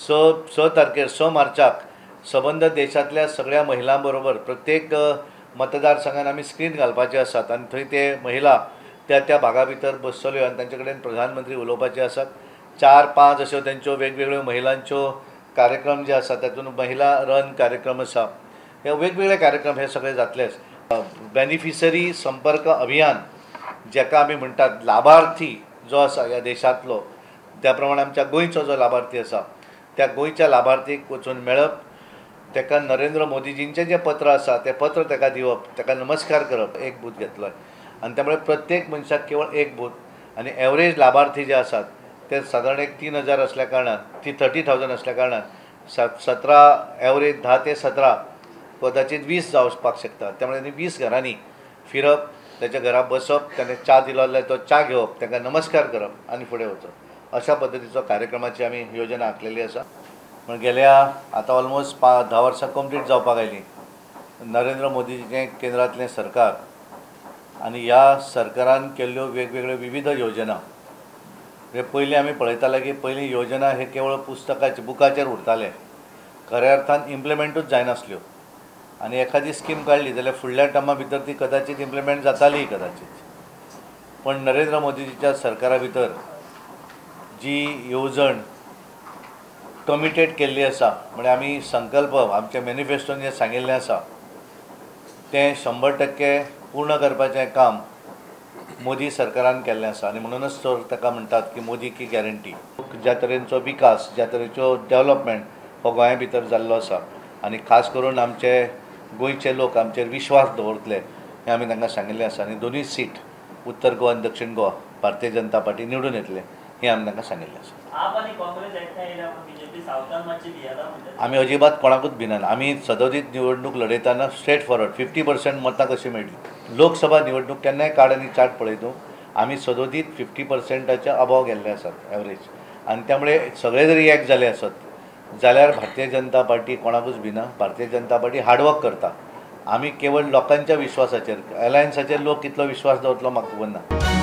6 तारखेर 6 मार्चाक सबंद देशांतल्या सगळ्या महिलां बरोबर प्रत्येक मतदारसंघान आमी स्क्रीन घालपाचे आसात आनी थंय ते महिला त्या त्या भागा भितर बसतल्यो आनी तांचे कडेन प्रधानमंत्री उलोवपाचे आसात। 4-5 अश्यो तांच्यो वेगवेगळ्यो महिलांच्यो कार्यक्रम जे आसात तातूंत महिला रन कार्यक्रम आसा, हे वेगवेगळे कार्यक्रम हे सगळे जातलेच। बेनिफिशरी संपर्क अभियान जेका आमी म्हणटात, लाभार्थी जो आसा ह्या देशांतलो, त्या प्रमाणे आमच्या गोंयचो जो लाभार्थी आसा त्या गोंयच्या लाभार्थीक वचून मेळप, ताका नरेंद्र मोदीजींचें जें पत्र आसा तें पत्र ताका दिवप, ताका नमस्कार करप। एक बूथ घेतलो आनी त्यामुळे प्रत्येक मनशाक केवळ एक बूथ आनी एवरेज लाभार्थी जे आसात ते सादारण एक 3000 असल्या कारणान, ती 30,000 असल्या कारणान 17 एवरेज 10 ते 17 कदाचित 20 जावपाक शकता। त्यामुळे 20 घरांनी फिरप, ताच्या घरा बसप, ताणें च्या दिलो जाल्यार तो च्या घेवप, तांकां नमस्कार करप आनी फुडें वचप, अशा पद्दतीचो कार्यक्रमाची आमी योजना आंखलेली आसा। म्हण गेल्या आतां ऑलमोस्ट 10 वर्सां कंप्लीट जावपाक आयलीं नरेंद्र मोदीचें केंद्रांतलें सरकार आनी ह्या सरकारान केल्ल्यो वेगवेगळ्यो विविध योजना। हे पयलीं आमी पळयताले की पयलीं योजना हे केवळ पुस्तकाचे बुकाचेर उरताले, खऱ्या अर्थान इम्प्लिमेंटूच जायनासल्यो आनी एखादी स्कीम काडली जाल्यार फुडल्या टर्मा भितर ती कदाचित इम्प्लिमेंट जाताली कदाचित। पण नरेंद्र मोदीजीच्या सरकारा भितर जी येवजण कमिटेड केल्ली आसा, म्हणजे आमी संकल्प आमच्या मॅनिफेस्टोन जें सांगिल्लें आसा तें 100% पूर्ण करपाचें काम मोदी सरकारान केल्लें आसा आनी म्हणूनच तर ताका म्हणटात की मोदी की गॅरंटी। ज्या तरेचो विकास, ज्या तरेचो डेवलपमेंट हो गोंया भितर जाल्लो आसा आनी खास करून आमचे गोंयचे लोक आमचेर विश्वास दवरतले हें आमी तांकां सांगिल्लें आसा आनी दोनूय सीट उत्तर गोवा आनी दक्षिण गोवा भारतीय जनता पार्टी निवडून येतले हें आमी तांकां सांगिल्लें आसा। आमी अजिबात कोणाकूच भिनात, आमी सदोदीत निवडणूक लढयतना स्ट्रेट फॉरवर्ड 50% मतां कशीं मेळटली। लोकसभा निवडणूक केन्नाय काड आनी चार्ट पळयतू आमी सदोदीत 50%च्या अबाव गेल्ले आसात एवरेज आनी त्यामुळे सगळे जरी एक जाले आसत जाल्यार भारतीय जनता पार्टी कोणाकूच भिना। भारतीय जनता पार्टी हार्डवर्क करता, आमी केवळ लोकांच्या विश्वासाचेर, अलायन्साचेर लोक कितलो विश्वास दवरतलो म्हाका खबर ना।